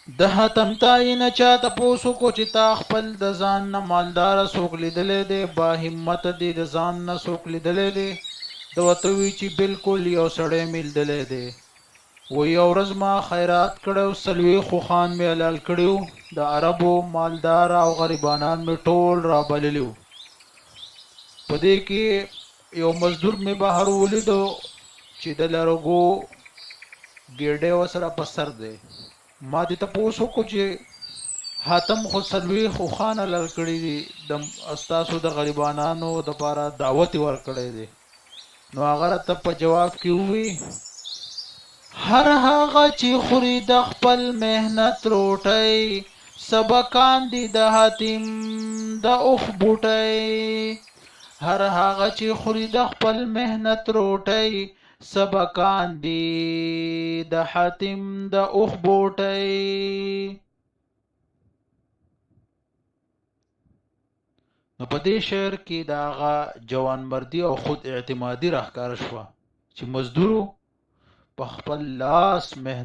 د حاتم تای نه چا تپوس وکړو چې تا خپل د ځان نه مالدار څوک لیدلی دی، با همته دې د ځان نه څوک لیدلی دی؟ ده ورته وویل چې بلکل یو سړی مې لیدلی دی. وایي یوه ورځ ما خیرات کړی و، 40 اوښان مې حلال کړي وو، د عربو مالداره او غریبانان مې ټول رابللي وو. په دې کې یو مزدور مې بهر ولیدو چې د لرګو ګېډۍ ورسره په سر دی. ما دې تپوس وکړو چې حاتم خو 40 اوښان حلال کړي دي، د ستاسو د غریبانانو دپاره دعوت یې ورکړی دی. نو هغه راته په جواب کې ووی، هر هغه چې خوري د خپل محنت روټۍ، سبکان دي د حاتم د اوښ بوټۍ. هر هغه چې خوري د خپل محنت روټۍ، سبکان دي د حاتم د اوښ بوټۍ. نو په دې شعر کې د هغه جوانمردي او خود اعتمادي راښکاره شوه چې مزدورو په خپل لاس محنت.